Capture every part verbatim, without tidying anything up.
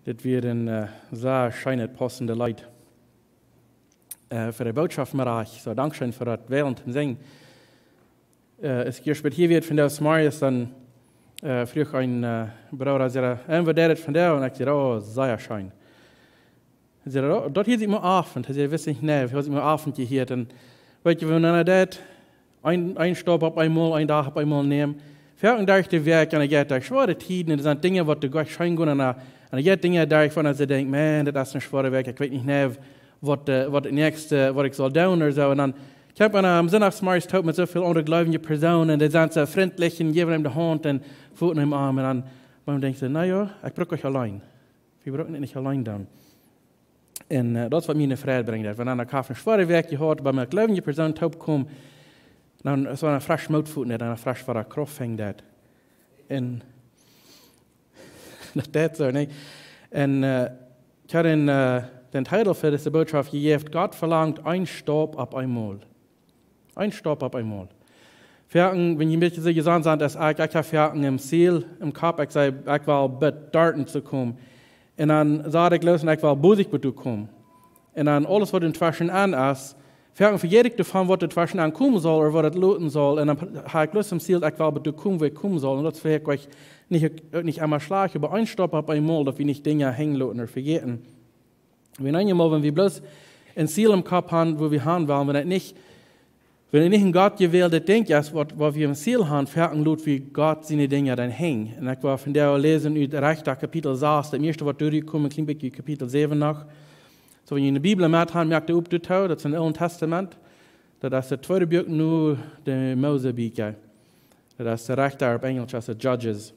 Dit wia een, äh, sea scheenet, paussendet Leet, äh, fa de Bootschoft, Marach. Soo, dankscheen fa daut Wälen to sinjen. Äh, aus ekj hia wia vondoag zemorjes, dan, äh, fruach een, äh, Brooda, säd hee: "En waut deed et vondoag?" Un ekj säd: "Oh, sea scheen." Hee säd: "Oh, daut hieed sikj mau auf." Un hee säd: "Wist nich, nä, hieed sikj mau auf un jehieet." Un weetst, wan eena daut een, een Staup opp eemol, een Dach opp eemol nemt, foaken derch de Wäakj, un dan jeit et derch schwoare Tieden, un doa sent Dinja, waut doa goot scheen gonen, un dan, un dan jeit Dinja derch, wua eena denkjt: "Maun, dit es eene schwoare Wäakj, ekj weet nich, nä, waut, äh, waut daut näakjste, waut ekj saul doonen ooda soo." Un dan kjemt eena aum Sindach zemorjes toop met soo väl aundre jleewje Persoonen, un dee sent soo frintlich un jäwen am de Haunt un foten am aun, un dan, dan denkjst du: "Na jo, ekj bruck nich auleen. Wie brucken et nich auleen doonen." Un, äh, daut es, waut mie eene Freid brinjt. Daut wan eena kaun eene schwoare Wäakj jehaut, oba met jleewje Persoonen toopkomen, dan es et een fresch Moot fa daut, een fresch waut Krauft fangt daut. Un daut deit soo, nä? Un, äh, ekj haud een, äh, dän Titel fa dise Bootschoft jejäft: Gott velangt een Staup opp eemol. Een Staup opp eemol. Foaken, wan jie een bät soo jesaunt sent aus ekj, ekj hab foaken een Ziel em Kopp, ekj saj, ekj well bat doatoo komen. Un dan saj ekj: "Loos, un ekj well bosich bat doa komen." Un dan aules, waut doatweschen es, foaken vejät ekj doavon, waut doatweschen komen saul ooda waut et loten saul. Un dan hab ekj bloos een Ziel, ekj well bat doa komen, wua ekj komen saul. Un daut es foaken uk nich, uk nich emma schlajcht, oba een Staup opp eemol, daut wie nich Dinja hangen loten ooda vejäten. Wie eenjemol, wan wie bloos een Ziel em Kopp haben, wua wie han wellen, wan et nich, wan et nich een Gott jewält Dinkj es, waut, waut wie em Ziel haben, foaken lot wie Gott siene Dinja dan hangen. Un ekj well vondoag läsen ut Rechta Kapitel sas, daut ieeschte, waut doa kjemt, kjlien bät Kapitel säwen noch. Soo, wan jie de Bibel met han, moakt dee op, doa, daut es em Oolen Tastament. Daut es daut tweede Buak no de Mosebieekja. Daut es de Rechta, opp Enjelsch es et Judges.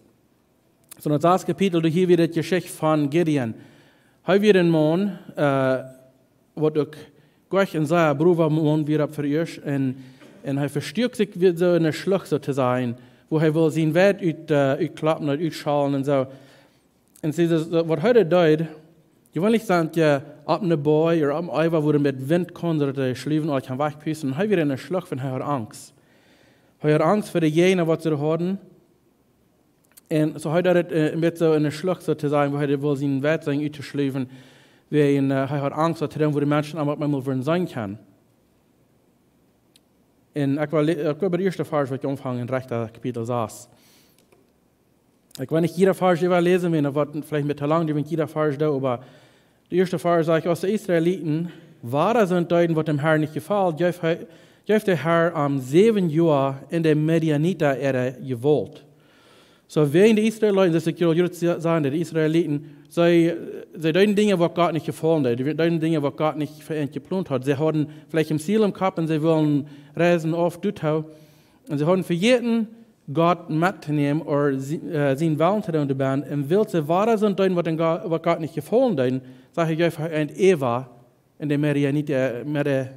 Soo, daut saste Kapitel, doa hia wia de Jeschicht von Gideon. Hee wia een Maun, äh, waut uk goot een sea browa Maun wia opp ieescht, un, un hee vestuak sikj wia soo enne Schlucht, soo to sajen, wua hee wull sien Weit ut, äh, utkloppen, daut utschalen un soo. Un see, daut, daut, waut hee doa deed, jeweenlich sent jie opp een Boajch ooda opp een Eewa, wua met Wint kaun, soo daut de Schluwen aul kaun wajchpusten. Un hee wia enne Schlucht, wan hee haud Angst. Hee haud Angst fa de Jäajna, waut see hauden. Un soo hee deed et, äh, een bät soo enne Schlucht, soo to sajen, wua hee wull sien Weit sennen uttoschluwen, wiels, äh, hee haud Angst, daut hee dan, wua de Menschen am opp eemol wudden seenen kjennen. Un ekj well, ekj well bie dän ieeschten Varsch waut aunfangen en Rechta Kapitel sas. Ekj well nich jieda Varsch äwaläsen, wiels daut woat veleicht een bät to lang, wan ekj jieda Varsch doo, oba de ieeschte Varsch sajcht: Aus de Israeliten wada soont deeden, waut däm Harn nich jefoll, jeef hee, jeef de Har an säwen Joa en de Midianita äare Jewault. Soo, wäajen de Israeliten, daut ekj aul jrod säd, de Israeliten, see, see deeden Dinja, waut Gott nich jefaulen deed. See deeden Dinja, waut Gott nich fa an jeplont haud. See hauden veleicht een Ziel em Kopp un see wullen reisen auf doatoo. Un see hauden vejäten, Gott mettonämen, ooda sie-, äh, sienen Wellen to doonen doabie. Un wiels see wada soont deeden, waut an Go-, waut Gott nich jefaulen deed, sajcht hee, jeef hee an äwa en de Midianita, Midi-,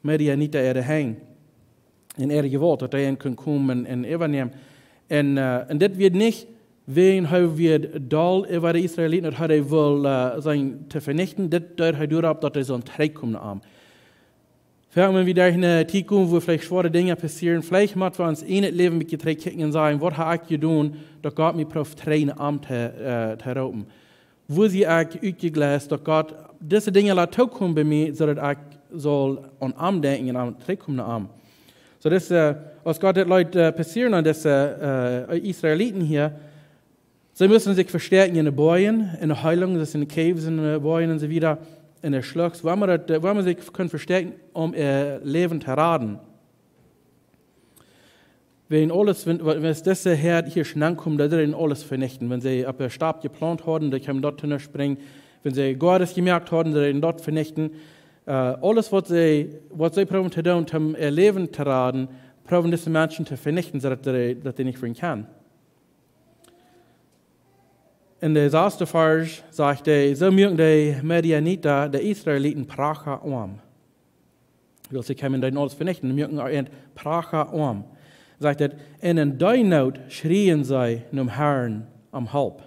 Midianita äare Henj, en äare Jewault, daut hee an kunn komen un äwanämen. Un, äh, un dit wia nich, wäajen hee wia doll äwa de Israeliten, daut hee dee wull, äh, sennen to venichten. Dit deed hee doaropp, daut hee sull trigjkomen no am. Foaken, wan wie derch eene Tiet komen, wua veleicht schwoare Dinja passieren, veleicht mott wie ons en daut Läwen een bät trigjkjikjen un sajen: Waut hab ekj jedonen, daut Gott mie proowt trigj no am to, äh, to roopen? Wua sie ekj utjegleist, daut Gott dise Dinja lat tookomen bie mie, soo daut ekj saul aun am denkjen un aun trigjkomen no am? Soo, daut, äh, aus Gott dit leet, äh, passieren aun dise, äh, Israeliten hia, see musten sikj vestäakjen en de Boajen, en de Heilung, daut es en de Caves, en de Boajen un soo wieda, en de Schlucht, wua eemol daut, äh, wua eemol see sikj kunnen vestäakjen, om äa Läwen to raden. Wäajen aules, wan, wan, wan dise Häad hia schwoa aunkomen, daut deed aules venichten. Wan see opp de Stap jeplaunt hauden, daut kjeem daut to nuscht brinjen. Wan see Goades jemoakt hauden, daut deed daut venichten. Äh, aules, waut see, waut see proowden to doonen, om äa Läwen to raden, proowden dise Menschen to venichten, soo daut dee, daut dee nich wudden kjennen. En de saste Varsch sajcht hee: Soo muaken de Midianita de Israeliten pracha oam. Wiels see kjeemen, deeden aules venichten, muaken an pracha oam. Sajcht et: Un en dee Noot schrieen see nom Harn om Help.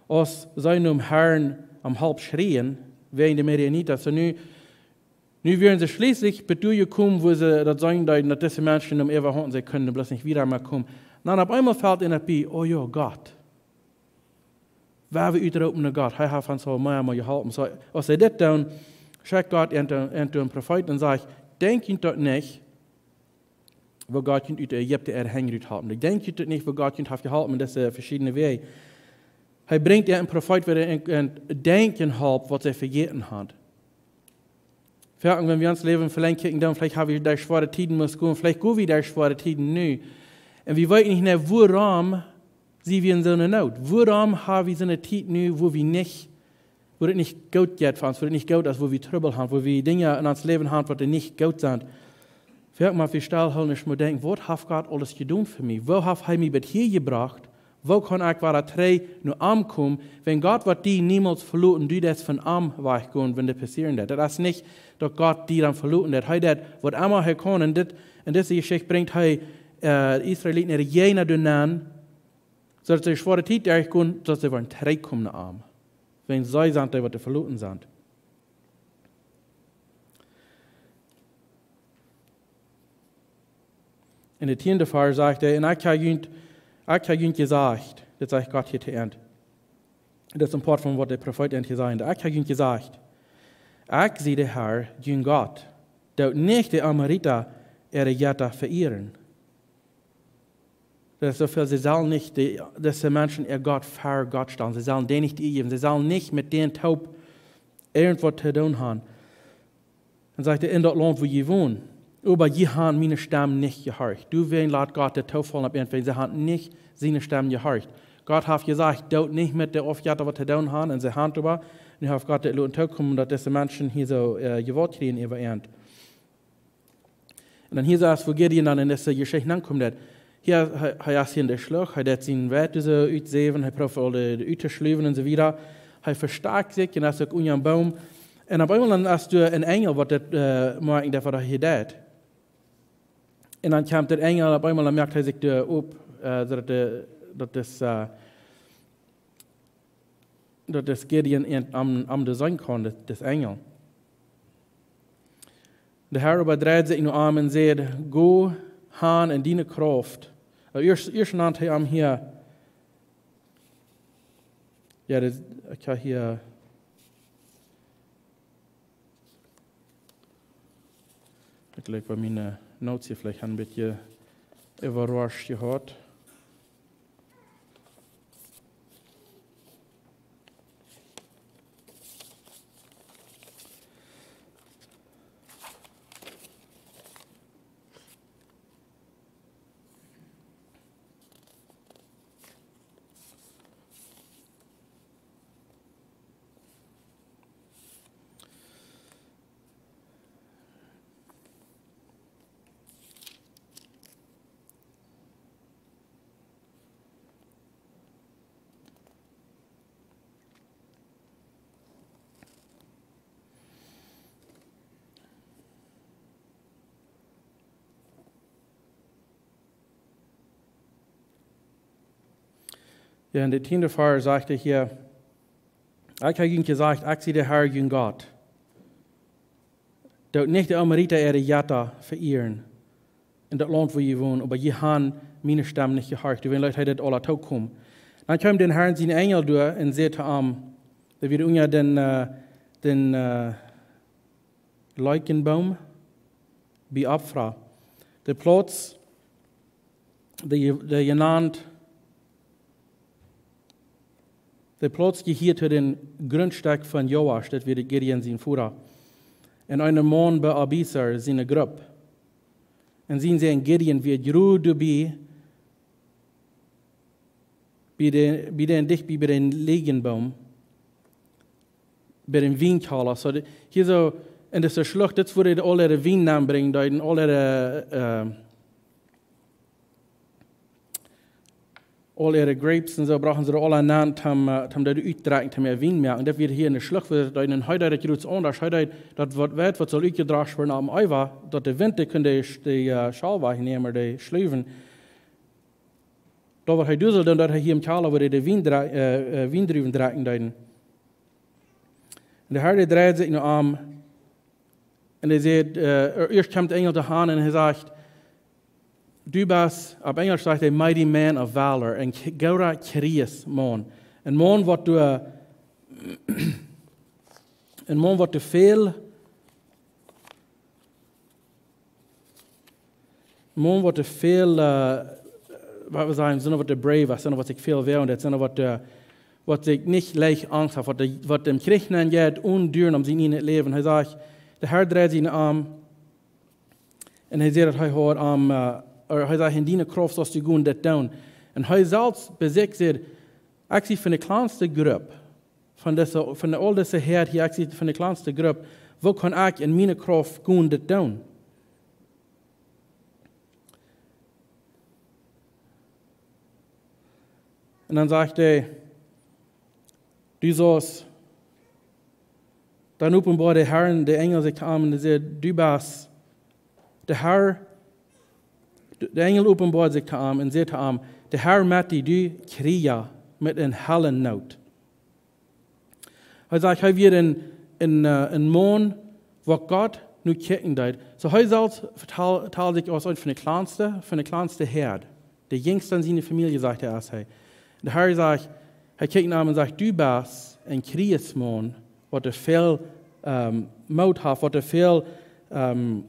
Aus see nom Harn om Help schrieen, wäajen de Midianita, soo nu, nu wieren see schlieslich bat doa jekomen, wua see daut seenen deeden, daut dise Menschen om äwa hauden, see kunnen bloos nich wieda mea komen. Dan opp eemol felt an daut bie: Oh jo, Gott. Woa wie utroopen no Gott, hee haft ons aul meamol jeholpen. Soo, aus see dit doonen, schekjt Gott an, an, an een Profeet un sajcht: "Denkjt junt daut nich, woo Gott junt ut Ägipten äare Henj rut halpen. Denkjt junt daut nich, woo Gott junt haft jeholpen en dise veschiedne Wäaj." Hee brinjt an een Profeet, waut an, an denkjen halpt, waut see vejäten haben. Foaken, wan wie ons Läwen velenjd kjikjen, dan veleicht ha wie derch schwoare Tieden must gonen, veleicht go wie derch schwoare Tieden nu. Un wie weeten nich, nä, wuarom sie wie en soone Noot? Wuarom ha wie soone Tiet nu, wua wie nich, wua daut nich goot jeit fa ons, wua daut nich goot es, wua wie Trubbel haben, wua wie Dinja en ons Läwen haben, waut nich goot sent? Foaken mott wie stellhoolen un mol denkjen: "Waut haft Gott aules jedonen fa mie? Woo haft hee mie bat hia jebrocht? Woo kaun ekj wada trigj no am komen?" Wan Gott woat die niemols veloten, du deist von am wajchgonen, wan daut passieren deit. Daut es nich, daut Gott die dan veloten deit. Hee deit waut emma hee kaun. Un dit, en dise Jeschicht brinjt hee, äh, Israeliten äare Jäajna doa nenn, soo daut see schwoare Tiet derchgonen, soo daut see woaren trigjkomen no am. Wan see sent dee, waut veloten sent. En de tieende Varsch sajcht hee: "Un ekj ha junt, ekj ha junt jesajcht," dit sajcht Gott hia to an. Dit es een Poat von waut de Profeet an hia sajcht. "Ekj ha junt jesajcht: Ekj sie de Herr, jun Gott. Doot nich de Amorita äare Jetta veieren." Daut es soo väl, see sellen nich de, dise Menschen äa Gott ver Gott stalen. See sellen dee nich de Ea jäwen. See sellen nich met dän toop irjentwaut to doonen haben. Dan sajcht hee: "En daut Launt, wua jie wonen. Oba jie haben miene Stemm nich jehorcht." Doawäajen lat Gott dit toofollen opp an, wan see haben nich siene Stemm jehorcht. Gott haft jesajcht: "Doot nich met de Aufjetta waut to doonen haben," un see haben oba. Nu haft Gott dit loten tookomen, daut dise Menschen hia soo, äh, Jewault kjrieen äwa an. Un dan hia sajcht, wua Gideon dan en dise Jeschicht aunkomen deit. Hia, hee, hee es hia en de Schlucht, hee deit sien Weit soo utsäwen, hee proowt aul de, de uttoschluwen un soo wieda. Hee vestakjt sikj un es uk unja een Boom. Un opp eemol dan es doa een Enjel, waut dit, äh, moakt, daut waut hee hia deit. Un dan kjemt de Enjel, opp eemol dan moakt hee sikj doa op, äh, soo daut de, daut es, äh, daut es Gideon en, am, am to seenen kaun, daut, daut Enjel. De Herr oba dreid sikj no am un säd: "Go han en diene Krauft." Äh, ieescht, ieescht nant hee am hia. Jo, daut, ekj ha hia, ekj jleew, bie miene, äh, Notes hia veleicht een bät äwarascht jehaut. Jo, en de tieende Varsch sajcht hee hia: "Ekj ha junt jesajcht, ekj sie de Herr, jun Gott. Doot nich de Amorita äare Jetta veieren en daut Launt, wua jie wonen, oba jie haben miene Stemm nich jehorcht." Doawäajen lat hee dit aula tookomen. Dan kjeem dän Herrn sien Enjel doa un säd to am, daut wia unja dän, äh, dän, äh, Leekenboom bie Opfra. De Plauz, dee, dee jenant, de Plauz jehieed to dän Grundstekj von Joasch, daut wia Gideon sien Voda. Un een Maun bie Abieser siene Grupp. Un sien Sän Gideon wia jrod doabie, bie de, bie dän, dicht bie, bie dän Leekenboom, bie dän Wienkjala. Soo, de, hia soo, en dise Schlucht, dit es wua dee aul äare Wien nenbrinjen deeden, aul äare, äh, aul äare Grapes un soo brochten see aula nenn, om, äh, om daut utdrekjen, om äa Wien moaken. Daut wia hia en de Schlucht, wua dee deeden, un hee deed daut jrods aundasch. Hee deed daut, waut, weet, waut saul utjedroagen woaren aum Eewa, daut de Wint kunn de, de, äh, Schaul wajchnämen, de Schluwen. Daut waut hee doonen sull, dan deed hee hia em Kjala, wua dee de Wien dre-, äh, äh, Wiendruwen drekjen deeden. Un de Herr, dee dreid sikj no am un hee säd, äh, ieescht kjemt de Enjel to am aun un hee sajcht: "Du best," opp Enjlisch sajcht hee, "mighty man of valor," een k-, gooda Kjrieesmaun. Een Maun waut doa, een Maun waut doa väl, een Maun waut doa väl, äh, waut wie sajen, sent waut doa brave es, sent waut sikj väl wäajen deit, sent waut doa, waut sikj nich leicht Angst haft, waut doa, waut däm Kjrich nenjeit, unduren om sien ieejnet Läwen. Hee sajcht, de Herr dreid sikj no am, un hee säd daut hee haud am, äh, ooda hee säd, en diene Krauft saust du gonen dit doonen. Un hee selfst bie sikj säd, ekj sie von de kjlanste Grupp, von dise, von de, aul dise Häad hia, ekj sie von de kjlanste Grupp, woo kaun ekj en miene Krauft gonen dit doonen? Un dan sajcht hee, du saust, dan openboad de Herr, de Enjel sikj to am un säd, du best, de Herr, de Enjel openboad sikj to am un säd to am, de Herr met die, du Krieja met eene Hellennoot. Hee sajcht, hee wia een, een, äh, een Maun, waut Gott no kjikjen deed. Soo hee selfst vetal-, vetald sikj aus eent von de kjlanste, von de kjlanste Häad. De jinjsta en siene Famielje, sajcht hee, es hee. De Herr sajcht, hee kjikjt no am un sajcht, du best een Kriegsmaun, waut doa väl, ähm, Moot haft, waut doa väl, ähm,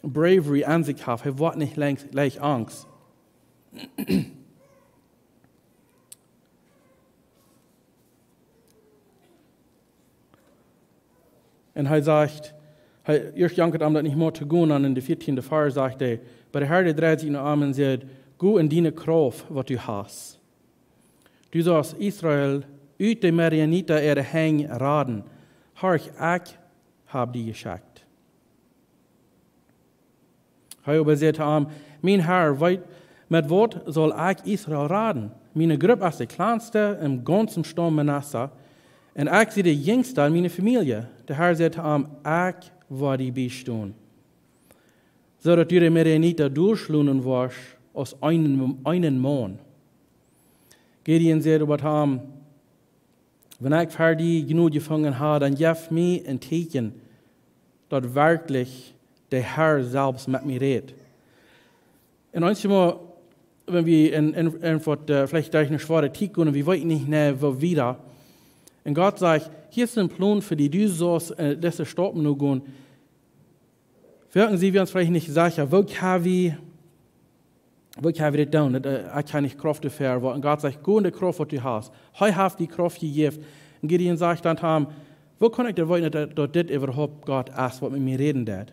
bravery aun sikj haft. Hee woat nich leicht, leicht Angst. Un hee sajcht, hee, ieescht jankat am daut nich mea to gonen, un en de vieetieende Varsch sajcht hee, oba de Herr, dee dreid sikj no am un säd, go en diene Krauft, waut du hast. Du saust Israel ut de Midianita äare Henj raden. Horch, ekj hab die jeschekjt. Hee oba säd to am, mien Herr, weet, met waut saul ekj Israel raden? Miene Grupp es de kjlanste em gaunzen Staum Manasse, un ekj sie de jinjsta en miene Famielje. De Herr säd to am, ekj woa die biestonen, soo daut du de Midianita dolschlonen woascht aus eenen, eenen Maun. Gideon säd oba to am, wan ekj fa die Jnod jefungen hab, dan jeff mie een Teakjen, daut werkjlich de Herr selfst met mie rät. Un eenjemol, wan wie en, en, en waut, äh, veleicht derch eene schwoare Tiet gonen, wie weeten nich, nä, woo wieda. Un Gott sajcht, hia es een Plon fa die, du saust, äh, dise Staup nu gonen. Werkjlich sent wie ons veleicht nich secha, woo kjenn wie, woo kjenn wie dit doonen? Daut, äh, ekj hab nich Krauft doafäa, waut, un Gott sajcht, go en de Krauft, waut du hast. Hee haft die Krauft jejäft. Un Gideon sajcht dan to am, woo kaun ekj dan weeten, daut, daut dit äwahaupt Gott es, waut met mie räden deed?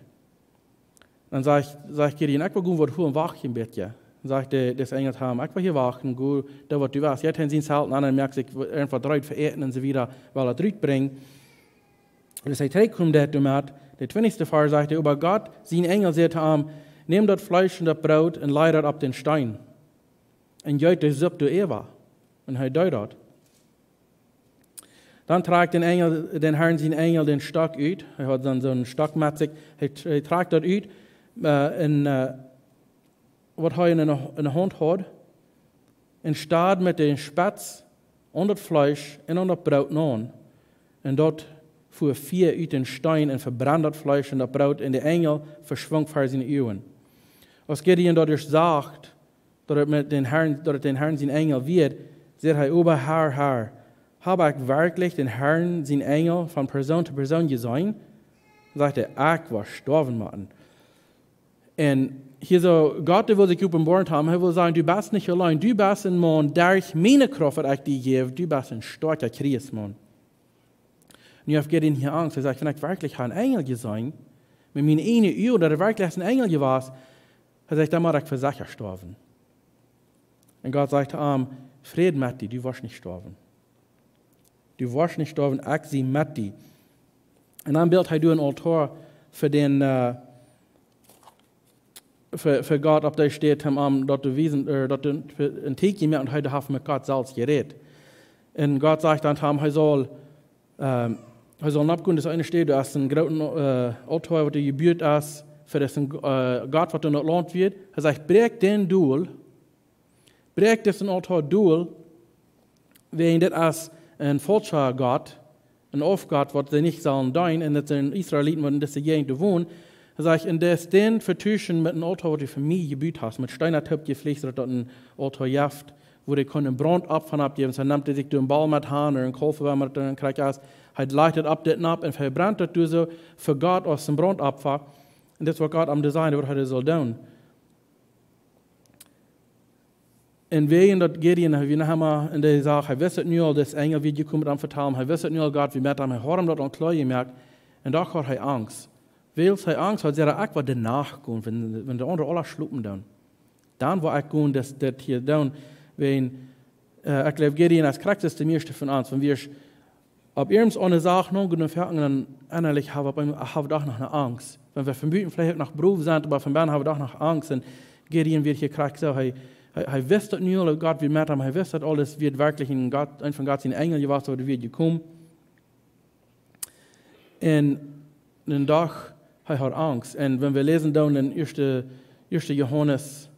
Dan sajcht, sajcht Gideon, ekj well gonen waut hoolen, wacht een bät. Dan sajcht de, de Enjel to am, ekj well hia wachten, go, doo waut du west. Jeit hee en sien Zelt, un dan moakt sikj irjentwaut reed fa Äten un soo wieda, well daut rutbrinjen. Un aus hee trigjkjemt, daut doamet, de twintichste Varsch sajcht hee, oba Gott, sien Enjel, säd to am, nemm daut Fleesch un daut Broot un laj daut opp dän Steen. Un jeet de Supp doaräwa. Un hee deed daut. Dan trakjt dän Enjel, dän Herrn sien Enjel dän Stock ut. Hee haud dan soon Stock met sikj. Hee, hee trakjt daut ut, äh, un, äh, waut hee en de, en de Haunt haud, un stad met de Spetz aun daut Fleesch un aun daut Broot aun. Un daut fua Fia ut dän Steen un vebrand daut Fleesch un daut Broot, un de Enjel veschwunk ver siene Uagen. Aus Gideon daut ieescht sach, daut et met dän Herrn, daut et dän Herrn sien Enjel wia, säd hee, oba Herr, Herr, hab ekj werkjlich dän Herrn sien Enjel von Persoon to Persoon jeseenen? Sajcht hee, ekj woa stoawen motten. Un hia soo, Gott, dee well sikj openboaren to am, hee well sajen, du best nich auleen, du best een Maun, derch miene Krauft, waut ekj die jäw, du best een stoakja Kriegsmaun. Nu haft Gideon hia Angst, hee sajcht, wan ekj werkjlich hab een Enjel jeseenen, met miene ieejne Uagen, daut hee werkjlich es een Enjel jewast, hee sajcht, dan mott ekj fa secha stoawen. Un Gott sajcht to am, Fräd met die, du woascht nich stoawen. Du woascht nich stoawen, ekj sie met die. Un dan built hee doa een Altoa fa dän, äh, fa, fa Gott opp dee Städ, om am daut to wiesen, äh, daut to, fa een Teakjen moaken, un hee haft met Gott selfst jerät. Un Gott sajcht dan to am, hee saul, ähm, hee saul nopp gonen, daut es eene Städ, doa es een grooten, äh, Altoa, waut doa jebut es, fa daut es een, äh, Gott, waut en daut Launt wia. Hee sajcht, bräakj dän dol, bräakj disen Altoa dol, wäajen dit es een faulscha Gott, een Aufgott, waut see nich sellen deenen, un daut sent Israeliten, waut en dise Jäajent wonen. Hee sajcht, un daut es dän vetuschen met een Altoa, waut du fa mie jebut hast, met Steena toopjeflicht, soo daut daut een Altoa jeft, wua dee kunn een Brauntopfa oppjäwen. Soo nemt hee sikj doa een Baul met han, ooda een Kaulf, waut emma daut dan krakjt es. Hee lajcht daut opp dit nopp un vebrent daut doa soo fa Gott aus een Brauntopfa. Un dit es waut Gott am designen, waut hee sull doonen. Un wäajen daut Gideon, hee wia noch emma en dee Sach, hee wist daut nu aul, dis Enjel wia jekomen am vetalen, hee wist daut nu aul, Gott wia met am, hee haud am daut aul kloa jemoakt. Un doch haud hee Angst. Wiels hee Angst haud, säd hee: "Ekj woa de Nacht gonen, wan, wan de aundre aula schlopen doonen. Dan woa ekj gonen, dit, dit hia doonen." Wäajen, äh, ekj jleew, Gideon es krakjt de mieeschte von ons. Wan wie opp irjent eene Sach nogonen, dan ennalich hab wie, hab wie doch noch eene Angst. Wan wie von buten veleicht uk noch brow sent, oba von bennen hab wie doch noch Angst. Un Gideon wia hia krakjt soo, hee, hee, hee wist daut nu aul, Gott wia met am, hee wist daut aules, wia werkjlich een Gott, een von Gott siene Enjel jewast, waut wia jekomen. Un, un doch, hee haud Angst. Un wan wie läsen dan en ieeschte, ieeschte Johanes,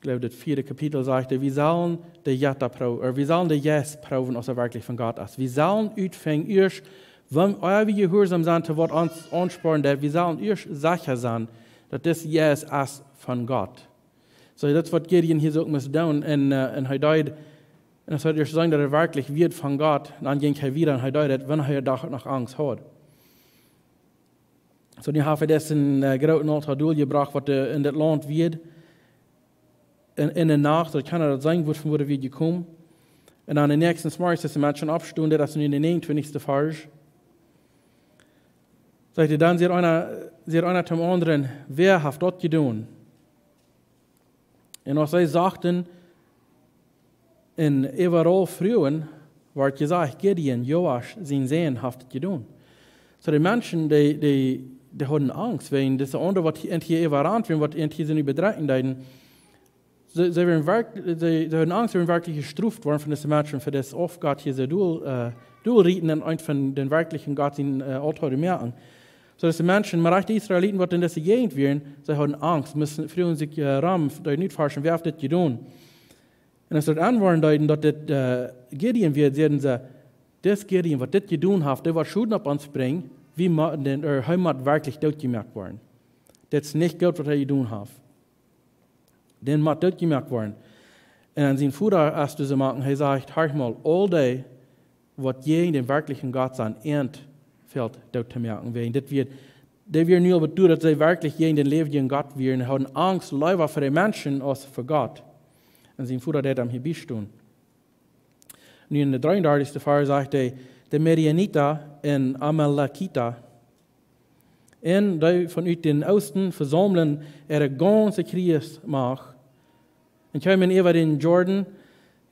ekj jleew, daut vieede Kapitel sajcht, wie sellen de Jetta proowen, ooda wie sellen de Jeist proowen, aus hee werkjlich von Gott es. Wie sellen utfinjen ieescht, wan, ea wie jehuarsom sent to waut ons aunspornt, daut wie sellen ieescht secha sennen, daut dis Jeist es von Gott. Soo, daut es waut Gideon hia soo uk must doonen. Un, äh, un hee deed, un aus hee ieescht seenen, daut hee werkjlich wia von Gott, dan jinkj hee wieda un hee deed daut, wan hee doch noch Angst haud. Soo, nu haft hee dis een, äh, grooten Aultoa doljebrocht, waut, äh, en dit Launt wia. En, en de Nacht, daut kaun daut sennen, wua, von wua wia jekomen. Un aum näakjsten Morjes, aus de Menschen oppstunden, daut es nu en dän näajenuntwintichsten Varsch. Sajcht hee dan, säd eena, säd eena tom aundren: "Wäa haft daut jedonen?" Un aus see sochten un äwaraul fruagen, wort jesajcht: "Gideon, Joasch sien Sän, haft et jedonen." Soo, de Menschen, dee, dee, dee hauden Angst, wäajen dise aundre, waut hia, un hia äwaraunt wieren, waut un hia sent äwabedrekjen deeden. See, see wieren werkj-, see, see hauden Angst, see wieren werkjlich jestroft worden von dise Menschen, fa daut see Gott hia soo dol, äh, dol rieten un eent von dän werkjlichen Gott sien, äh, Aultoa moaken. Soo daut de Menschen, mau rajcht de Israeliten, waut en dise Jäajent wieren, see hauden Angst, musten, fruagen sikj, äh, rom, deeden utforschen, wäa haft dit jedonen. Un aus see daut aunwoaren deeden, daut dit, äh, Gideon wia, säden see: "Dis Gideon, waut dit jedonen haft, dee woat Schoden opp ons brinjen, wie motten dän, äh, hee mott werkjlich dootjemoakt woaren. Dit es nich goot, waut hee jedonen haft. Dee mott dootjemoakt woaren." Un aun sien Voda es dit to sajen, hee sajcht: "Horch mol, aul dee, waut jäajen dän werkjlichen Gott sent, an fält doot to moaken." Wäajen dit wia, dee wieren nu aul betoft, daut see werkjlich jäajen dän läwendjen Gott wieren, hauden Angst leewa fa de Menschen aus fa Gott. Un sien Voda deed am hia biestonen. Nu en dän dreeundartichsten Varsch sajcht hee: "De Midianita un Amalekita un dee von ut dän Oosten vesaumlen äare gaunze Kjriegsmacht un kjeemen äwa dän Jordan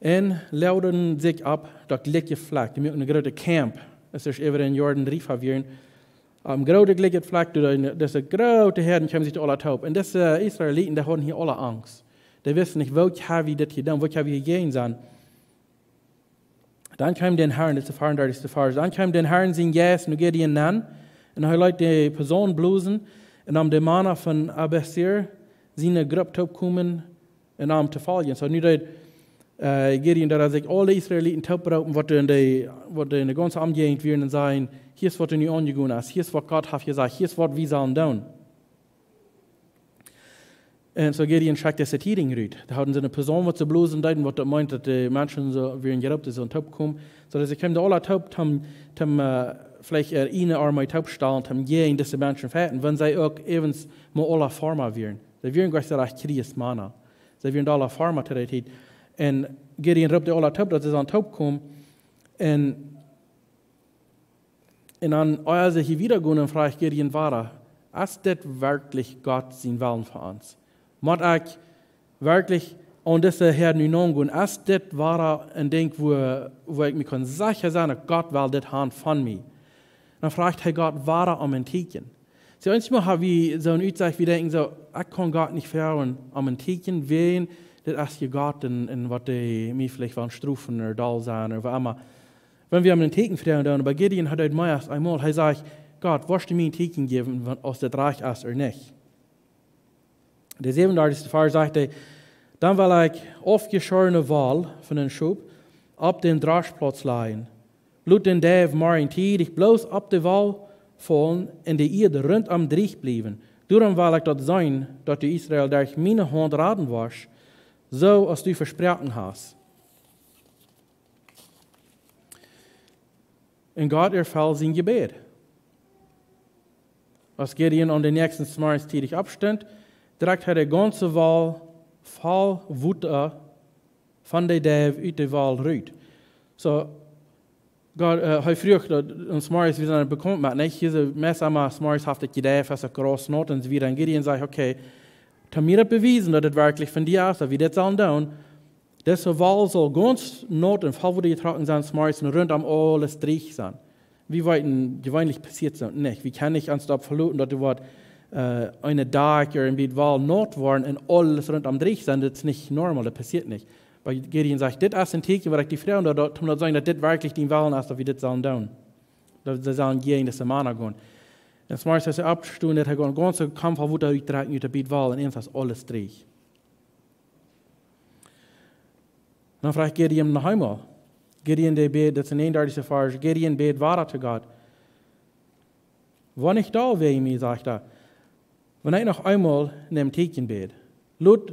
un loaden sikj opp daut jlikje Flakj." Dee muaken een grootet Camp, aus see äwa dän Jordan riefa wieren. Opp een grootet jlikjet Flakj, doa dee, dise groote Häad kjeemen sikj aula toop. Un dise Israeliten, dee hauden hia aula Angst. Dee wisten nich, woo ha wie dit jedonen, woo ha wie hia jeseenen. Dan kjeem dän Herrn, dit es de veeaundartichste Varsch, dan kjeem dän Herrn sien Jeist no Gideon nenn, un hee leet de Posaun blosen, un am de Mana von Abieser siene Grupp toopkomen, un am to foljen. Soo nu deed, äh, Gideon, daut hee sikj aule Israeliten tooproopen, waut en de, waut en de gaunze Omjäajent wieren, un säd: "Hia es waut nu aunjegonen es, hia es waut Gott haft jesajcht, hia es waut wie sellen doonen." Un soo Gideon schekjt dise Tiedinj rut. Dee hauden soone Posaun, waut see blosen deeden, waut daut meent, daut de Menschen soo wieren jeroopt, see sullen toopkomen. Soo daut see kjeemen aula toop, toom, toom, äh, veleicht äare Armee toopstalen, toom jäajen dise Menschen fajchten, wan see uk äwent mau aula Farma wieren. See wieren jlikj soo rajcht Kjriegsmana. See wieren aula Farma to dee Tiet. Un Gideon roopt dee aula toop, daut see sullen toopkomen. Un Un dan, aus see hia wieda gonen, dan fruach Gideon wada: "Es dit werkjlich Gott sien Wellen fa ons? Mott ekj werkjlich aun dise Häad nu nogonen? Es dit wada een Dinkj, wua, wua ekj mie kaun secha sennen, daut Gott well dit han von mie?" Dan fruach hee Gott wada om een Teakjen. Soo, eenjemol ha wie soone Utsach, wie denkjen soo: "Ekj kaun Gott nich froagen om een Teakjen, wäajen dit es je Gott un, un woat hee mie veleicht wellen strofen ooda doll sennen ooda waut emma." Wan wie om een Teakjen froagen, dan, oba Gideon haud daut mea aus eemol. Hee säd: "Gott, woascht du mie een Teakjen jäwen, wan, aus dit rajcht es ooda nich?" De säwenundartichste Varsch sajcht hee: "Dan well ekj aufjeschorne Woll von een Schop opp dän Droschplauz lajen. Lot dän Deiw morjen tiedich bloos opp de Woll faulen un de Ieed runtom drieech bliewen. Doarom well ekj daut seenen, daut du Israel derch miene Haunt raden woascht." soo aus du vesproaken hast. Un Gott erfell sien Jebäd. Aus Gideon aum näakjsten Morjes tiedich oppstunt, droag hee de gaunze Wal voll Wota von de Deiw ut de Wal rut. Soo, Gott, äh, hee fruach daut, un zemorjes, wie sent bekaunt met, nich? Hia soo, meist emma zemorjes haft et jedeift, aus et Graus naut un soo wieda. Un Gideon säd: "Okay, toom mie daut bewiesen, daut et werkjlich von die es, daut wie dit sellen doonen. Dise Wal saul gaunz naut un voll Wota jetrocken sennen zemorjes un runtom aules drieech sennen." Wie weeten, jeweenlich passieet soo nich. Wie kjennen nich ons doaropp veloten, daut doa woat, äh, een Dak ooda een bät Wal naut woaren un aules runtom drieech sennen. Daut es nich normal, daut passieet nich. Oba Gideon sajcht: "Dit es een Tieekjen, waut ekj die froag, daut, daut, om to seenen, daut dit werkjlich dien Wellen es, daut wie dit sellen doonen. Daut see sellen jäajen dise Mana gonen." Un zemorjes, aus hee oppstunt, daut hee een gaunzen Kaum voll Wota utdroag ut daut bät Wal un eenst es aules drieech. Dan fruach Gideon noch eemol. Gideon, dee bäd, daut es de näajenundartichste Varsch, Gideon bäd wada to Gott: "Wan ekj doll wäajen mie", sajcht hee, "wan ekj noch eemol no een Tieekjen bäd. Lot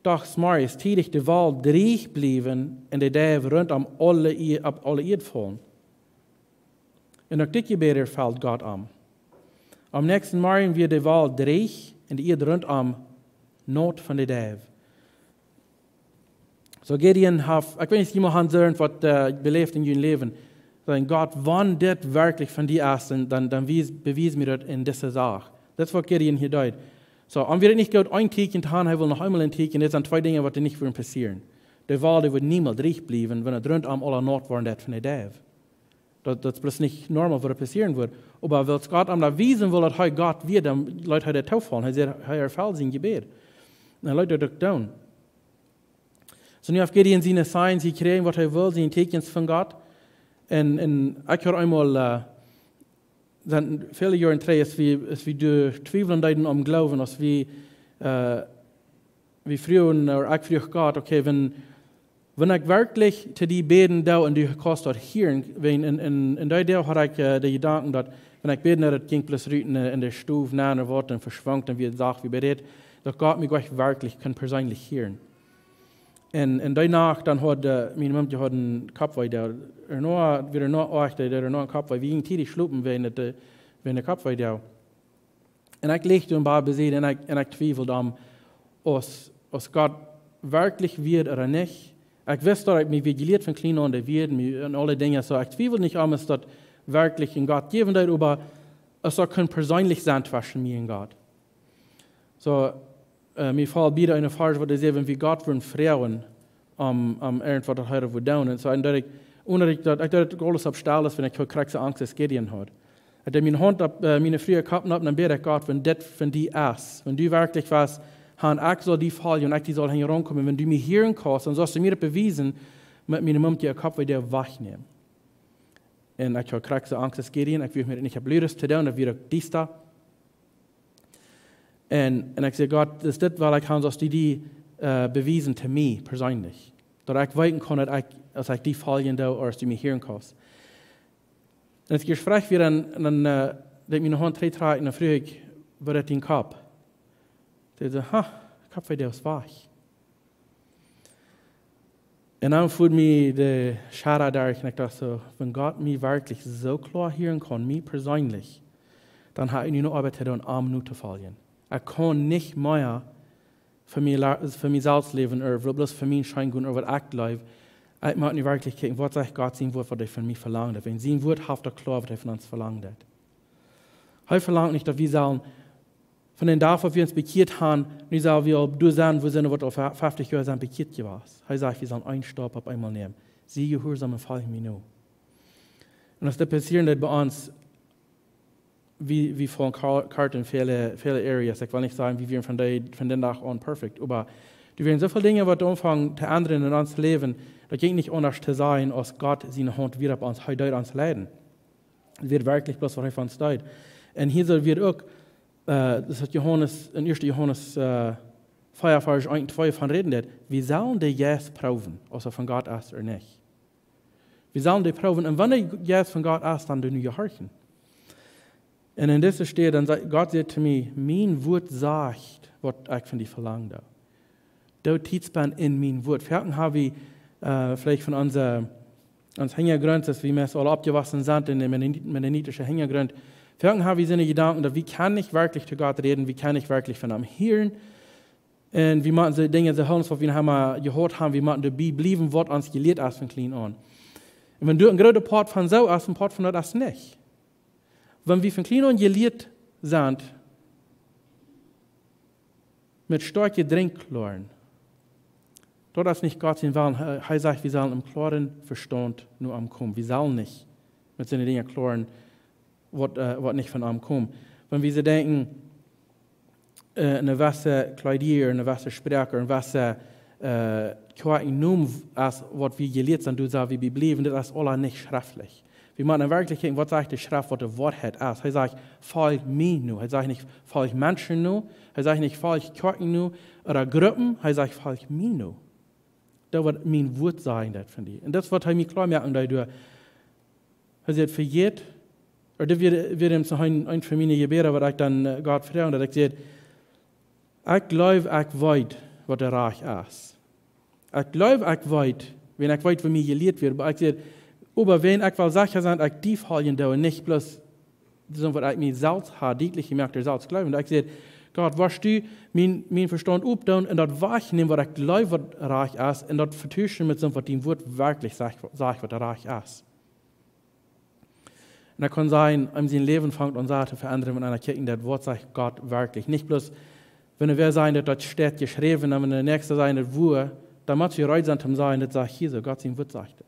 doch zemorjes tiedich de Wal drieech bliewen un de Deiw runtom aule Ieed, opp aule Ieed faulen." Un uk dit Jebäd erfelt Gott am. Aum näakjsten Morjen wia de Wal drieech un de Ieed runtom naut von de Deiw. Soo Gideon haft, ekj weet nich, jie mol han soo waut, äh, beläft en jun Läwen. Sajen: "Gott, wan dit werkjlich von die es, dan, dan, dan wies, bewies mie daut en dise Sach." Daut es waut Gideon hia deed. Soo, om wia et nich goot, een Tieekjen to han, hee wull noch eemol een Tieekjen. Dit sent twee Dinja, waut doa nich wudden passieren. De Wal, dee wudd niemols drieech bliewen, wan et runtom aula naut woaren deit von de Deiw. Daut, daut es bloos nich normal, waut doa passieren wudd. Oba wiels Gott am daut wiesen wull, daut hee Gott wia, dan leet hee daut toofaulen. Hee säd, hee erfelt sien Jebäd. Un hee leet daut uk doonen. Soo, nu haft Gideon siene Signs jekjräajen, waut hee wull, siene Tieekjens von Gott. Un, un ekj haud eemol, äh, sent väle Joaren trigj, aus wie, aus wie doa twiewlen deeden aum Gloowen, aus wie, äh, wie fruagen, ooda ekj fruach Gott: "Okay, wan, wan ekj werkjlich to die bäden doo un du kaust daut hieren", wan en, en, en dee Doag haud ekj, äh, de Jedanken, daut wan ekj bäd, daut jinkj bloos rut en, en de Stow nenn ooda waut un veschwunk, un wia et sacht, wia berät, daut Gott mie nich werkjlich kunn perseenlich hieren. Un, un dee Nacht dan haud, äh, miene Mumkje haud een Koppwee, dee, ea noch, wada noch oajch, dee, ea noch een Koppwee. Wie jinjen tiedich schlopen wäajen de, äh, wäajen de Koppwee, dee. Un ekj leech doa em Bad besied un ekj, un ekj twieweld aun, aus, aus Gott werkjlich wia ooda nich. Ekj wist, daut ekj mie wia jelieet von kjlien aun, dee wia mie en aule Dinja. Soo, ekj twieweld nich aun, aus daut werkjlich een Gott jäwen deed, oba aus daut kunn perseenlich sennen tweschen mie un Gott. Soo, äh, mie foll bie een Varsch, waut dee säd, wan wie Gott wudden froagen om, om irjentwaut, daut hee daut wudd doonen. Un soo, un daut ekj, onen daut ekj daut, ekj daut aules opp stell es, wan ekj krakjt soo Angst aus Gideon haud. Ekj deed miene Haunt opp, äh, miene Fru äa Kopp nopp, un bäd ekj: "Gott, wan dit von die es, wan du werkjlich wieescht, han, ekj saul die foljen, ekj die saul hinjaraun komen, wan du mie hieren kaust, dan saust du mie daut bewiesen, met miene Mumkje äa Koppwee wajchnämen." Un ekj haud krakjt soo Angst aus Gideon, ekj wull mie daut nich opp Ludes to doonen, daut wia uk diesta. Un, un ekj säd: "Gott, es dit, waut ekj han, saust du die, äh, bewiesen to mie perseenlich. Daut ekj weeten kaun, daut ekj, aus ekj die foljen doo, ooda aus du mie hieren kaust." Un aus ekj Jespräch wia, dan, dan, äh, deed miene Haunt trigj trakjen, dan fruach ekj: "Woo jeit dien Kopp?" Dee säd: "Ha, Koppwee, dee es wajch." Un dan foll mie de Schauda derch un ekj docht soo: "Wan Gott mie werkjlich soo kloa hieren kaun, mie perseenlich, dan hab ekj nu noch Oabeit to doonen, am nu to foljen. Ekj kaun nich mea fa mie la-, fa mie selfst läwen, ooda bloos fa mie scheen gonen, ooda waut ekj jleew. Ekj mott nu werkjlich kjikjen, waut sajcht Gott sien Wuat, waut hee von mie velangt. Wan sien Wuat haft daut kloa, waut hee von ons velangt." Hee velangt nich, daut wie sellen von dän Dach, waut wie ons bekjieet han, nu sell wie aul doa sennen, wua wie sent, waut aul fe-, feftich Joa sent bekjieet jewast. Hee sajcht, wie sellen een Staup opp eemol nämen. Sie jehuarsom un folj mie no. Un aus daut passieren deed bie ons, wie, wie faulen ka-, kort en väle, väle Areas. Ekj well nich sajen, wie wieren von dee, von dän Dach aun perfekt, oba doa wieren soo väl Dinja, waut aunfungen to endren en ons Läwen, daut jinkj nich aundasch to sennen, aus Gott siene Haunt wia opp ons, hee deed ons leiden. Wia werkjlich bloos, waut hee von ons deed. Un hia soo wia uk, äh, daut es Johanes, en ieeschte Johanes, äh, vea, Varsch eent un twee von räden deed: "Wie sellen dän Jeist proowen, aus hee von Gott es ooda nich. Wie sellen dän proowen, un wan de Jeist von Gott es, dan doo wie jehorchen." Un en dise Städ, dan säd, Gott säd to mie: "Mien Wuat sajcht, waut ekj von die velang doo." Doo Tiet spenden en mien Wuat. Foaken ha wie, äh, veleicht von onse, ons Hinjagrunt, daut wie meist aule oppjewossen sent en dän Mennonit-, mennonitischen Hinjagrunt, foaken ha wie soone Jedanken, daut wie kjennen nich werkjlich to Gott räden, wie kjennen nich werkjlich von am hieren. Un wie motten soo Dinja soo hoolen, aus waut wie noch emma jehoat haben, wie motten doabie bliewen, waut ons jelieet es von kjlien aun. Un wan doa een groota Poat von soo es, een Poat von daut es nich. Wan wie von kjlien aun jelieet sent, met stoakje Drinkj kloaren, daut es nich Gott sien Wellen. Hee, hee sajcht, wie sellen em kloaren Vestaunt no am komen. Wie sellen nich met soone Dinja kloaren, waut, äh, waut nich von am komen. Wan wie soo denkjen, äh, eene jewesse Kjleeda, eene jewesse Sproak, eene jewesse, äh, Kjoakjennom, aus waut wie jelieet sent, doa sell wie bie bliewen, daut es aules nich schreftlich. Wie motten werkjlich kjikjen, waut sajcht de Schreft, waut de Woarheit es. Hee sajcht, "Folj mie no." Hee sajcht nich, "Folj Menschen no." Hee sajcht nich, "Folj Kjoakjen no." Ooda Gruppen. Hee sajcht, "Folj mie no." Daut waut mien Wuat sajen deit von die. Un daut es waut hee mie kloa moaken deed doa. Hee säd, "Vejät." Ooda dit wia, wia am soo een, een von miene Jebäda, waut ekj dan, äh, Gott froag, daut ekj säd, "Ekj jleew, ekj weet, waut de Rajcht es. Ekj jleew, ekj weet, wan ekj weet, waut mie jelieet woat, oba ekj säd, oba wan ekj well secha sennen, ekj die foljen doo, nich bloos soo waut ekj mie selfst ha dietlich jemoakt, doa selfst jleewen." Ekj säd, "Gott, wurscht du mien, mien Vestaunt opdoonen un daut wajchnämen, waut ekj jleew, waut rajcht es, un daut vetuschen met soo waut dien Wuat werkjlich sajcht, sajcht, waut rajcht es." Un daut kaun sennen, eenem sien Läwen fangt aun to veendren, wan eena kjikjt, daut waut sajcht Gott werkjlich. Nich bloos, wan wie sajen, daut daut steit jeschräwen, dan wan de Näakjste sajen, daut wua, dan mott wie reed sennen, om to sajen, daut sajcht hia soo, Gott sien Wuat sajcht daut.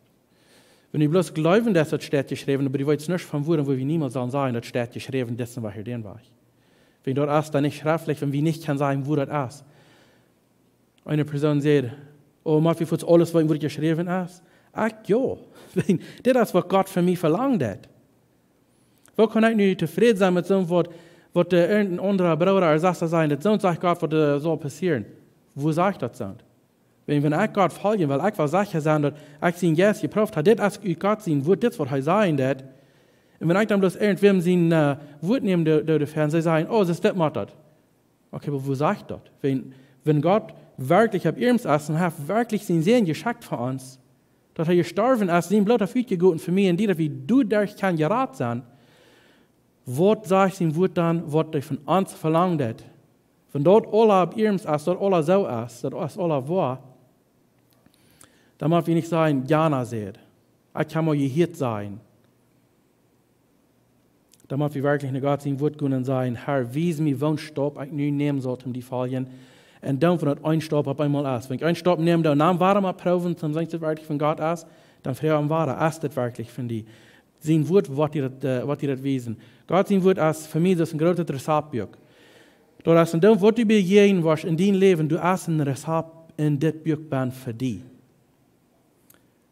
Wan wie bloos jleewen, daut daut steit jeschräwen, oba wie weeten nich von wua, dan woa wie niemols sellen sajen, daut steit jeschräwen, dit es een Wajch, dän Wajch. Wan daut es dan nich schreftlich, wan wie nich kjennen sajen, wua daut es. Eene Persoon säd, "Oh, mott wie fuaz aules weeten, waut jeschräwen es?" Ekj, jo. Wan dit es, waut Gott von mie velangt haft. Woo kaun ekj nu tofräd sennen met soo waut, waut de irjent een aundra Brooda ooda Sesta sajen, daut soo sajcht Gott, waut, äh, saul passieren? Wua sajcht daut soo? Wan, wan ekj Gott foljen well, ekj well secha sennen, daut ekj sien Jeist jeprooft ha, dit es ut Gott sien Wuat, dit es, waut hee sajen deit. Un wan ekj dan bloos irjentwäm sien, äh, Wuat nämen doo, doo doafäa, un see sajen, "Oh, daut es dit, mott daut." Okay, oba wua sajcht daut? Wan, wan Gott werkjlich opp ieernst es un haft werkjlich sienen Sän jeschekjt fa ons, daut hee jestorwen es, sien Bloot haft utjegoten fa mie un die, daut wie doaderch kjennen jerat sennen, waut sajcht sien Wuat dan, waut hee von ons velangt haft? Wan daut aules opp ieernst es, daut aules soo es, daut es aules woa, dan mott wie nich sajen, "Jana säd, ekj kaun mau hia hit sajen." Dan mott wie werkjlich no Gott sien Wuat gonen un sajen, "Herr, wies mie, woon Staup ekj nu nämen saul, om die foljen." Un dan, wan daut een Staup opp eemol es. Wan ekj een Staup näm, dan, dan woa wie proowen, om seenen, daut werkjlich von Gott es, dan froag am wada, "Es dit werkjlich von die?" Sien Wuat woat die daut, äh, woat die daut wiesen. Gott sien Wuat es fa mie daut een grootet Rezaptbuak. Daut es, un dan, waut du bejäajnen woascht en dien Läwen, du hast een Rezapt en dit Buak benn fa die.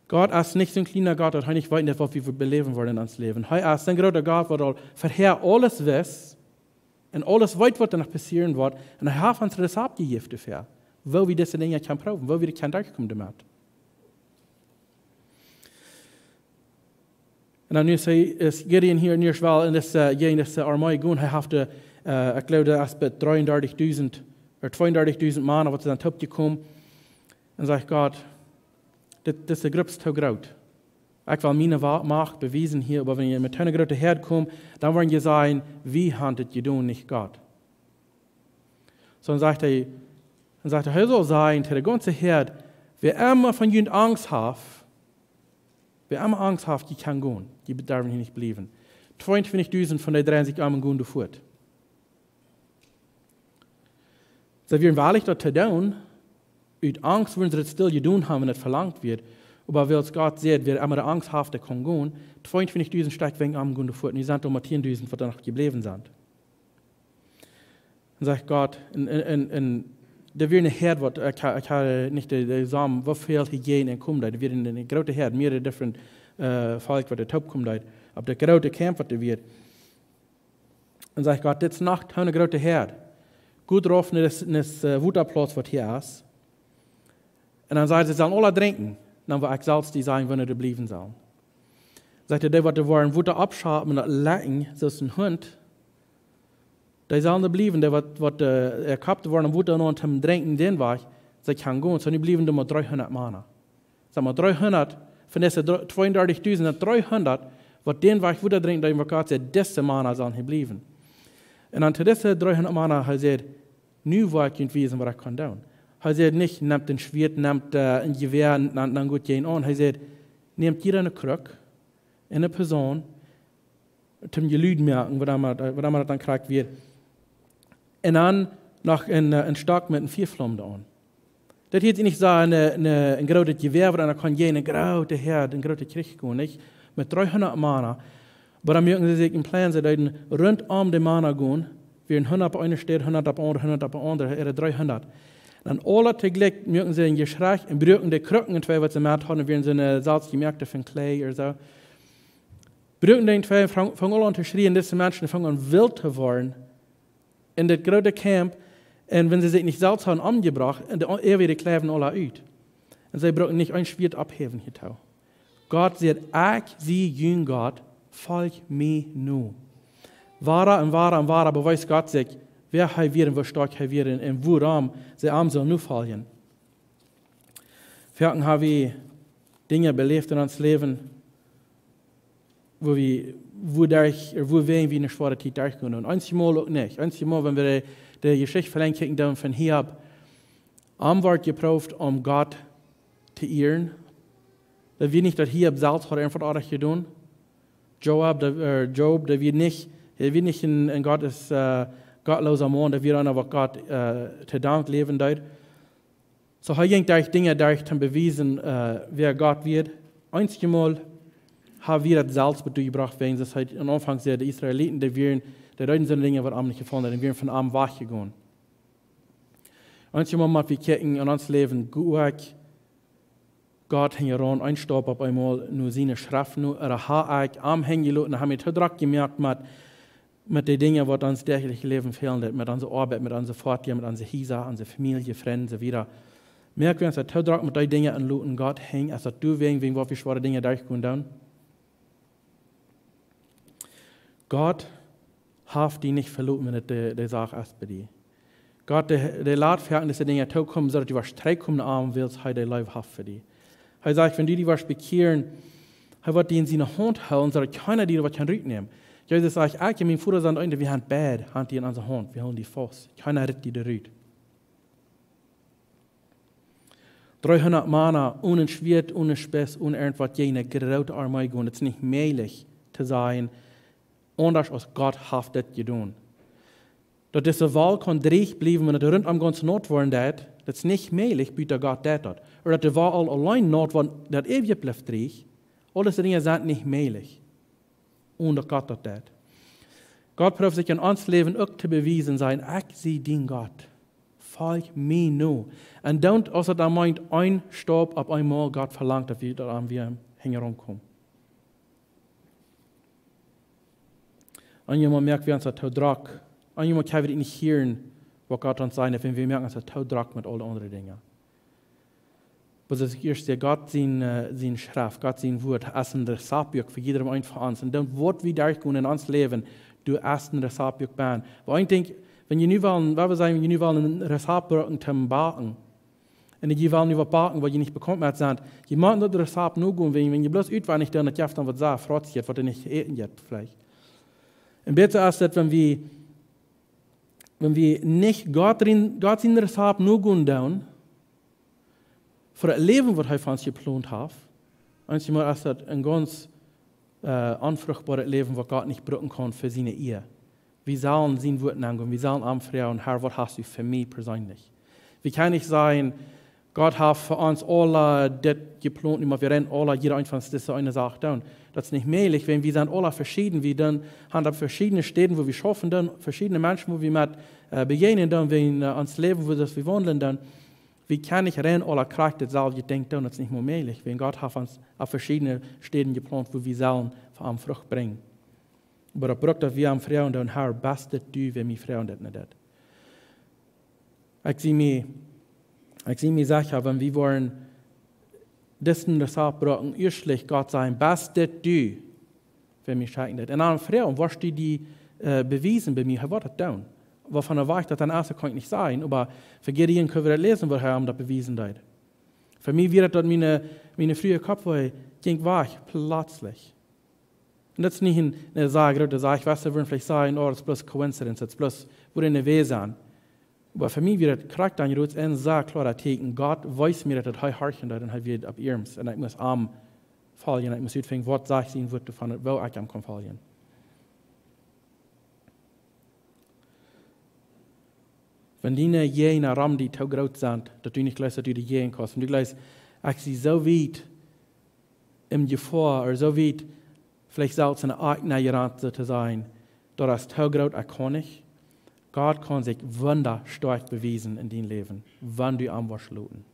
Gott es nich soon kjliena Gott, daut hee nich weet, waut wie beläwen woaren en ons Läwen. Hee es een groota Gott, waut aul verhäa aules wist un aules weet, waut doano passieren woat. Un hee haft ons Rezapt jejäft doafäa, woo wie dise Dinja kjennen proowen, woo wie doa kjennen derchkomen doamet. Un dan nu es hee, es Gideon hia nu ieescht wel en dise, äh, jäajen dise, äh, Armee jegonen. Hee haft, äh, ekj jleew, daut es bie dreeundartichdusent, ooda tweeundartichdusent Mana, waut sent toopjekomen. Un sajcht Gott, "Dit, dise Grupp es too groot. Ekj well miene Wa-, Macht bewiesen hia, oba wan jie met eene groote Häad komen, dan woaren jie sajen, wie haben dit jedonen, nich Gott." Soo, dan sajcht hee, dan sajcht hee, hee saul sajen to de gaunze Häad, "Wäa emma von junt Angst haft, wäa emma Angst haft, dee kaun gonen. Dee darf hia nich bliewen." Tweeuntwintichdusent von dee dreien sikj om un gonen doa fuat. See wieren wellich daut to doonen. Ut Angst wudden see daut stell jedonen haben, wan daut velangt wort. Oba wiels Gott säd, "Wäa emma Angst haft, dee kaun gonen." Tweeuntwintichdusent stekj wieren om un gonen doa fuat. Un nu sent doa mau tiendusent, waut doa noch jebläwen sent. Un sajcht Gott, un, un, un, un doa wia eene Häad, waut, ekj ha-, ekj hab nich de, de Som, woo väl hia jäajen komen deed. Doa wia eene, eene groote Häad, mearere different, äh, Volkj, waut doa toopkomen deed. Opp daut groote Camp, waut doa wia. Un sajcht Gott, "Dit es noch eene groote Häad. Got rauf no dän, dän, äh, Wotaplauz, waut hia es." Un dan sajcht hee, "See sellen aula drinkjen, dan woa ekj selfst dee sajen, wanea dee bliewen sellen." Sajcht hee, "Dee, waut doa woaren Wota oppschapen un daut lekjen, soo aus een Hunt, dee sellen doa bliewen, dee, waut, waut, äh, äa Kopp doa woaren Wota no toom drinkjen, dän wajch, See kjennen gonen. Soo, nu bliewen doa mau dreehundat Mana. Saj mau, dreehundat, von dise dr-, tweeundartichtausend sent dreehundat, waut dän Wajch Wota drinkjen, daut waut Gott säd, dise Mana sellen hia bliewen. Un dan to dise dreehundat Mana, hee säd, nu woa ekj junt wiesen, waut ekj kaun doonen. Hee säd nich, nemt een Schwieet, nemt, äh, een Jewäa, dan, dan goot jäajen aun. Hee säd, nemt jieda eene Kruck, eene Persoon, toom Jelud moaken, waut emma, waut emma daut dan krakjt wia. Un dan noch een, äh, een Stock met eene Fiaflaum doaraun. Daut hieet sikj nich soo een, een, een grootet Jewäa, waut eena kaun jäajen een grooten Häad, een grooten Kjrich gonen, nich? Met dreehundat Mana. Oba dan muaken see sikj een Plan, see deeden runtom de Mana gonen, wieren hundat opp eene Städ, hundat opp aundre, hundat opp aundre, äare dreehundat. Dan aula toojlikj muaken see een Jeschrach un bruaken de Krucken enenee, waut see met hauden, wieren soo, äh, selfst jemoakte von Kjlee ooda soo. Bruaken dee enenee, fung, fung aula aun to schrieen, dise Menschen fungen aun wilt to woaren. En daut groote Camp, un wan see sikj nich selfst hauden omjebrocht, un de, äwa de Kjleeda aula ut. Un see bruckten nich een Schwieet opphäwen hia too. Gott säd, ekj sie jun Gott, folj mie no. Wada un wada un wada bewiest Gott sikj, wäa hee wia un woo stoakj hee wia un, un wuarom see am sullen nofoljen. Foaken ha wie Dinja beläft en ons Läwen, wua wie, wua derch, ooda wua wie eene schwoare Tiet derchgonen. Un eenjemol uk nich. Eenjemol, wan wie de, de Jeschicht velenjd kjikjen doonen von Hiob, am wort jeprooft, om Gott to ieren. Daut wia nich, daut Hiob selfst haud irjentwaut oajch jedonen. Joab, daut, äh, Job, daut wia nich, hee wia nich een, een Gott es, äh, gottloosa Maun, daut wia eena, waut Gott, äh, to Dank läwen deed. Soo, hee jinkj derch Dinja derch, om to bewiesen, äh, wäa Gott wia. Eenjemol ha wie daut selfst bie doa jebrocht, wäajen, soo aus hee aum Aunfank säd, de Israeliten, dee wieren, dee deeden soone Dinja, waut am nich jefollen, dee wieren von am wajchjegonen. Eenjemol mott wie kjikjen en ons Läwen, go ekj Gott hinjaraun, een Staup opp eemol no siene Schreft no, ooda ha ekj am hinjeloten, ha mie too drock jemoakt met, met de Dinja, waut ons däachlichet Läwen fälen deed, met onse Oabeit, met onse Foatieja, met onse Hiesa, onse Famielje, Frind, un soo wieda. Moak wie ons daut too drock met dee Dinja un loten Gott hinjen, aus daut doawäajen, wäajen waut wie schwoare Dinja derchgonen doonen? Gott haft die nich veloten, wan et de, de Sach es bie die. Gott, dee, dee lat foaken dise Dinja tookomen, soo daut du woascht trigjkomen no am, wiels hee dee leef haft fa die. Hee sajcht, wan du die woascht bekjieren, hee woat die en siene Haunt hoolen, soo daut kjeena die waut kaun rutnämen. Jesus sajcht, ekj un mien Voda sent eent, wie haben beid, haben die en onse Haunt, wie hoolen die faust. Kjeena rit die doa rut. Dreehundat Mana, one Schwieet, one Spiees, one irjentwaut, jäajen eene groote Armee gonen. Daut es nich mäajlich to sajen, aundasch aus Gott haft dit jedonen. Daut dise Wal kaun drieech bliewen, wan et runtom gaunz naut woaren deit, daut es nich mäajlich, buta Gott deit daut. Ooda daut de Wal aul auleen naut woat, daut eewje blift drieech. Aul dise Dinja sent nich mäajlich, onen daut Gott daut deit. Gott prooft sikj en ons Läwen uk to bewiesen, sajen, ekj sie dien Gott. Folj mie no. Un dan, aus et dan meent, een Staup opp eemol, Gott velangt, daut wie daut aun wie hinjaraun komen. Eenjemol moak wie ons daut too drock. Eenjemol kjenn wie nich hieren, waut Gott ons sajen deit, wan wie moaken ons daut too drock met aule aundre Dinja. Oba soo aus ekj ieescht säd, Gott sien, äh, sien Schreft, Gott sien Wort, es een Rezaptbuak fa jieda eenen von ons. Un dan woat wie derchgonen en ons Läwen, doa es een Rezaptbuak bie. Oba ekj denkj, wan jie nu wellen, waut wie sajen, wan jie nu wellen een Rezapt brucken toom backen, un jie wellen nu waut backen, waut jie nich bekaunt met sent, jie motten daut Rezapt nogonen, wan, wan jie bloos utwendich doonen, daut jeft dan waut sea Frotjes, waut doa nich to äten jeft, veleicht. Un bäta es daut, wan wie, wan wie nich Gott sien, Gott sien Rezapt nogonen doonen, fa daut Läwen, waut hee fa ons jeplont haft. Eenjemol es daut een gaunz, äh, onfruchtboaret Läwen, waut Gott nich brucken kaun fa siene Ea. Wie sellen sien Wort nagonen, wie sellen am froagen, Herr, waut hast du fa mie perseenlich? Wie kjennen nich sajen, Gott haft fa ons aula dit jeplont, nu mott wie rein aula, jieda eent von ons dise eene Sach doonen. Daut es nich mäajlich, wan wie sent aula veschieden, wie dan haben opp veschiedne Städen, wua wie schaufen doonen, veschiedne Menschen, wua wie met, äh, bejäajnen doonen, wan, äh, ons Läwen, wua wie waundlen doonen. Wie kjennen nich rein aula krakjt daut selwje Dinkj doonen, daut es nich mea mäajlich, wan Gott haft ons opp veschiedne Städen jeplont, wua wie sellen fa am Frucht brinjen. Oba daut brukt, daut wie am froagen doonen, Herr, best dit du, wan wie froagen dit no dit? Ekj sie mie, ekj sie mie secha, wan wie woaren disen Rezapt brucken, ieeschtlich Gott sajen, best dit du, wan wie schekjen dit? Un dan froagen, woascht du die, äh, bewiesen bie mie, hee woat daut doonen. Waut von de Wajch daut dan es, kaun ekj nich sajen, oba fa Gideon kjenn wie daut läsen, woo hee am daut bewiesen deed. Fa mie wia daut, daut miene, miene Fru äa Kopp wee, jinkj wajch, pletslich. Un daut es nich een, eene sea groote Sach, ekj weet, see wudden veleicht sajen, oh, daut es bloos coincidence, daut es bloos, woo daut wia. Oba fa mie wia daut krakjt dan jrots een sea kloaret Teakjen. Gott wees mie daut, daut hee horchen deed un hee wia opp iernst. Un ekj must am foljen, ekj must utfinjen, waut sajcht sien Wuat doavon, woo ekj am kaun foljen. Wan diene Jäajna rom die too groot sent, daut du nich jleefst, daut du dee jäajen kaust. Wan du jleefst, ekj sie soo wiet em Jefoa, ooda soo wiet, veleicht selfst en de Akj nenjerant to sennen, daut es too groot, ekj kaun nich. Gott kaun sikj wundastoakj bewiesen en dien Läwen, wan du am woascht loten.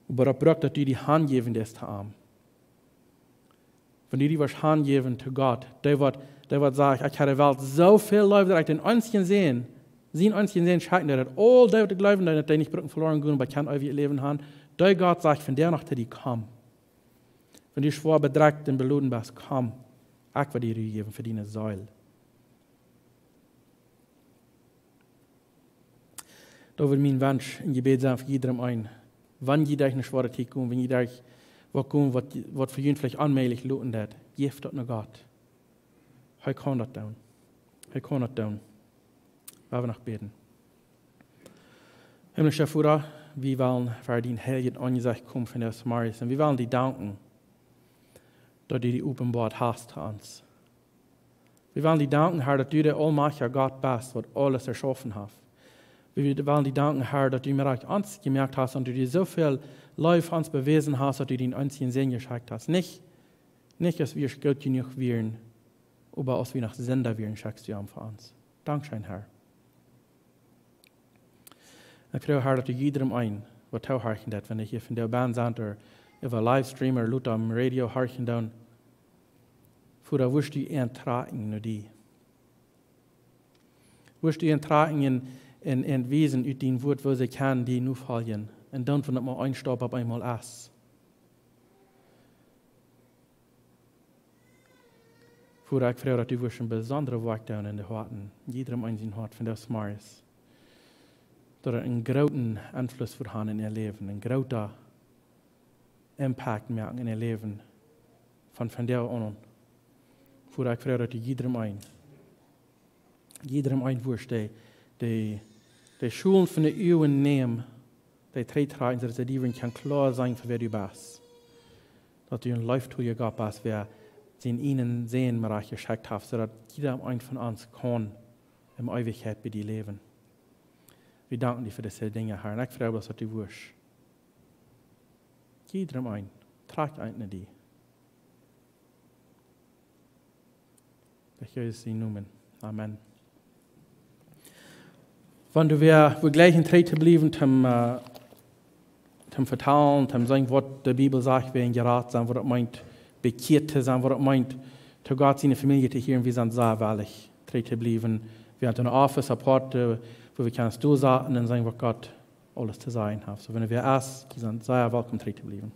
Oba daut brukt, daut du die hanjäwen deist to am. Wan du die woascht hanjäwen to Gott, dee waut, dee waut sajcht, ekj ha de Welt soo väl leef, daut ekj dän eensjen Sän, sien eensjen Sän schekjen deed, daut aul dee, waut jleewen, daut dee nich bruken veloren gonen, oba kjennen eewjet Läwen han. Dee Gott sajcht vondoag noch to die, komm. Wan du schwoa bedrekjt un beloden best, komm. Ekj well die Ru jäwen fa diene Seel. Daut wudd mien Wunsch un Jebäd sennen fa jiedrem eenen. Wan jie derch eene schwoare Tiet gonen, wan jie derch waut gonen, waut, waut fa junt veleicht onmäajlich loten deit, jäft daut no Gott. Hee kaun daut doonen. Hee kaun daut doonen. Lot ons noch bäden. Himmlischa Voda, wie wellen ver dien heiljet Aunjesecht komen vondoag zemorjes. Un wie wellen die danken, daut du die openboat hast to ons. Wie wellen die danken, Herr, daut du de aulmajchtja Gott best, waut aules erschaufen haft. Wie wellen die danken, Herr, daut du mie rajcht ons jemoakt hast un daut du soo väl Leew ons bewäsen hast, daut du dän eensjen Sän jeschekjt hast. Nich, nich aus wie goot jenuach wieren, oba aus wie noch Sinda wieren, schekjtst du am fa ons. Dankscheen, Herr. Ekj froag, Herr, daut du jiedrem eenen, waut toohorchen deit, wan ekj hia vondoag bie sent, ooda äwa Livestream ooda lota aum Radio horchen doonen, Voda, wurscht du an trakjen no die. Wurscht du an trakjen un, un, un wiesen ut dien Wuat, woo see kjennen die nofoljen. Un dan von daut mau een Staup opp eemol es. Voda, ekj froag, daut du wurscht een besondret Woakj doonen en de Hoaten. Jiedrem eenen sien Hoat vondoag zemorjes. Daut et een grooten Enfluss woat haben en äa Läwen, een groota Impact moaken en äa Läwen. Von vondoag aun. Voda, ekj froag, daut du jiedrem eenen, jiedrem eenen wurscht de, de, de Schulen von de Uagen nämen, dee trigj trakjen, soo daut see die wudden kjennen kloa seenen fa wäa du best. Daut du een leeftolja Gott best, waut sien eenen Sän mol jeschekjt haft, soo daut jieda eena von ons kaun en Eewichkjeit bie die läwen. Wie danken die fa dise Dinja, Herr. Un ekj froag, daut du wurscht jiedrem eenen trakjen no die. Derch Jesus sienen Nomen. Amen. Wan du wada, wie jlikjen trigj to bliewen, toom, äh, toom vetalen, toom sajen, waut de Bibel sajcht, wäajen jerat sennen, waut daut meent, bekjieet to sennen, waut daut meent, to Gott siene Famielje to hieren, wie sent sea wellich, trigj to bliewen. Wie haben een Office apart, äh, wua wie kjennen stonen un sajen, waut Gott aules to sajen haft. Soo, wan du wada best, jie sent sea welkom, trigj to bliewen.